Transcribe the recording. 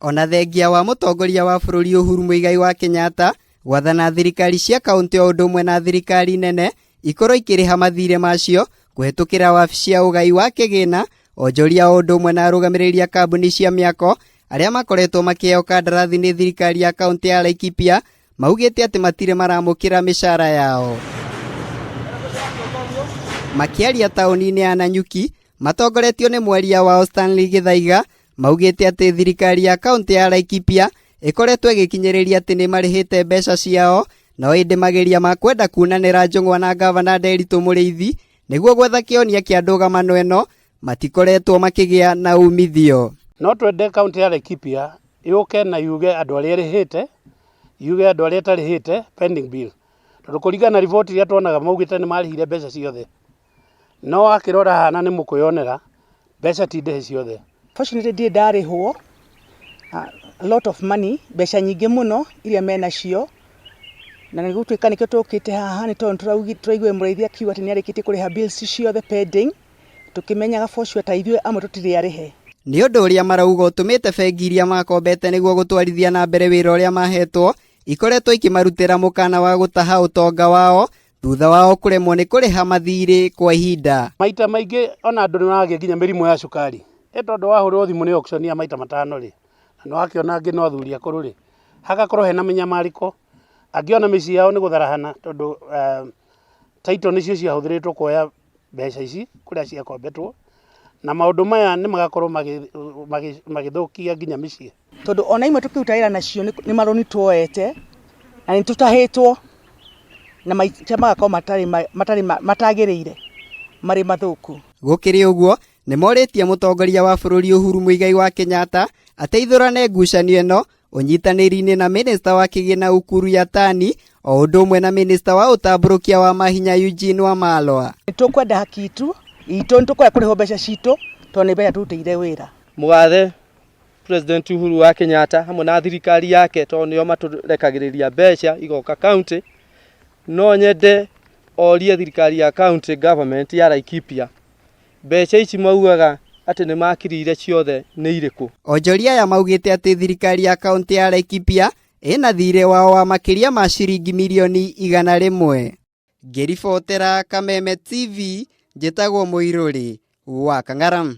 Ona thengia wa mũtongoria wa bũrũri Uhuru Muigai wa Kenyatta gwathana thirikari cia kaũntĩ o ũndũ ũmwe na thirikari nene ikorwo ikĩrĩha mathirĩ macio kũhetũkĩra wabici ya ũgai wa kĩgĩna, onjoria o ũndũ ũmwe na arũgamĩrĩri a kambuni cia mĩako arĩa makoretwo makĩheo kandarathi nĩ thirikari ya kaũntĩ ya Laikipia maugĩte atĩ matirĩ maramũkĩra mĩcara yao. Makĩaria taũni-inĩ ya Nanyuki matongoretio nĩ mwaria wao Stanley Gĩthaiga maugĩte atĩ thirikari ya kaũntĩ ya Laikipia ĩkoretwo ĩgĩkinyĩrĩria atĩ nĩ marĩhĩte mbeca ciao, no ĩndĩ mageria ma kwenda kunanĩra njũng'wa na ngavana Nderitu Mũrĩithi nĩguo gwetha kĩonia kĩa ndũgamano ĩno matikoretwo makĩgĩa na umithio. No twende kaũntĩ ya Laikipia yũke na yuge andũ arĩa ĩrĩhĩte, yuge andũ arĩa ĩtarĩhĩte pending bill. Tondũ kũringana na riboti iria tuonaga maugĩte nĩ marĩhire mbeca ciothe. No wakĩrora haha na nĩ mũkwĩyonera mbeca ti ndĩhe ciothe. Fortunately ndirĩ ndarĩhwo a lot of money, mbeca nyingĩ mũno iria menacio, na nĩ gũtuĩka nĩkĩo tũkĩte haha nĩ tondũ tũraigua Mũrĩithi akiuga atĩ nĩ arĩkĩtie kũrĩha bills ciothe pending, tũkĩmenyaga for sure ta ithuĩ amwe tũtirĩ arĩhe. Nĩ ũndũ ũrĩa marauga ũtũmĩte bengi iria makombete nĩguo gũtwarithia na mbere wĩra ũrĩa mahetwo ikoretwo ikĩmarutĩra mũkana wa gũtaha ũtonga wao thutha wao kũremwo nĩ kũrĩha mathirĩ kwa ihinda. Maita maingĩ ona andũ nĩ maragĩa nginya mĩrimũ ya cukari. Ĩ tondũ wahũrĩrwo thimũ nĩ auction ya maita matano rĩ, na nĩ wakĩona angĩ no athuri akũrũ rĩ, hagakorwo hena mĩnyamarĩko, angĩ ona mĩciĩ yao nĩ gũtharahana tondũ title nĩcio ciahũthĩrĩtwo kuoya mbeca ici kũrĩa ciakombetwo, na maũndũ maya nĩ magakorwo magĩthũkia nginya mĩciĩ. Tondũ ona imwe tũkĩruta wĩra nacio nĩ marũni tuoete na nĩ tũtahĩtwo na maica magakorwo matarĩ matagĩrĩire marĩ mathũku. Gũkĩrĩ ũguo nĩ morĩtie mũtongoria wa bũrũri Uhuru Muigai wa Kenyatta ateithũrane ngucanio ĩno ũnyitanĩri-inĩ na minista wa kĩgĩna Ukur Yatani o ũndũ ũmwe na minista wa ũtambũrũkia wa mahinya Eugene Wamalwa. Nĩ tũkwenda haki itũ itũ, nĩ tũkwenda kũrĩhwo mbeca citũ tondũ nĩ mbeca tũrutĩire wĩra. Mũgathe President Uhuru wa Kenyatta hamwe na thirikari yake tondũ nĩo matũrekagĩrĩria mbeca igoka county, no nyende orie thirikari ya county government ya Laikipia mbeca ici maugaga atĩ nĩ makirire ciothe nĩ irĩkũ. Onjoria aya maugĩte atĩ thirikari ya kaũntĩ ya Laikipia ĩna thirĩ wao wa makĩria ma ciringi mirioni 100. Ngĩribotera Kameme TV, njĩtagwo Mũirũrĩ wa Kang'ara.